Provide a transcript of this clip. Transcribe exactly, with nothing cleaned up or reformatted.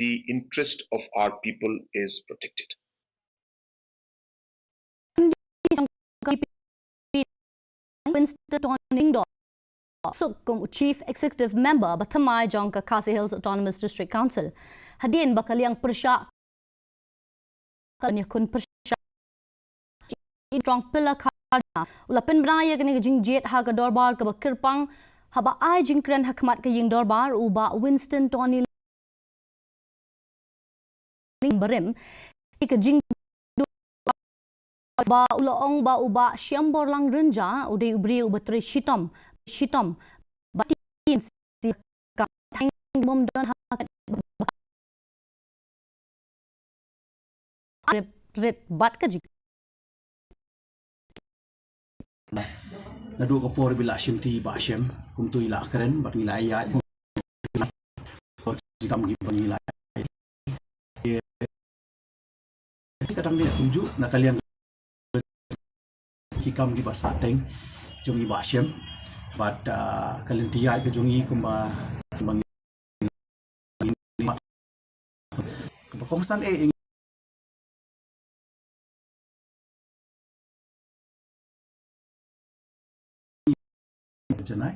the interest of our people is protected. Winston Tony Lyngdoh suk kum u Chief Executive Member ba thymmai jong ka Khasi Hills Autonomous District Council. Hadien ba ka liang pyrshah ka ïakhun pyrshah i Strong Pillar Khardna u la pynbna ïa kane ka jingjied ha ka dorbar kaba kyrpang haba ai jingkren ha khmat ka ïing dorbar u Bah Winston Tony Lyngdoh barim ïa ka jing ba u la ong ba u Bah Shiamborlang Rynjah u dei u briew uba trei shitom shitom ba tin si ka thang bom don ha ka rit bad ka jing Naduh ka por ba i la shim ti Bah Shem kumto i la kren bad ngi la ïaid. Por ki kam ki ba ngi la ïaid. Ka dang dei kumjuh na ka liang ki kam ki ba sah teng jong i Bah Shem bad ka lynti ïaid ka jong i kumba kumba ngi kaba kongsan eh janai.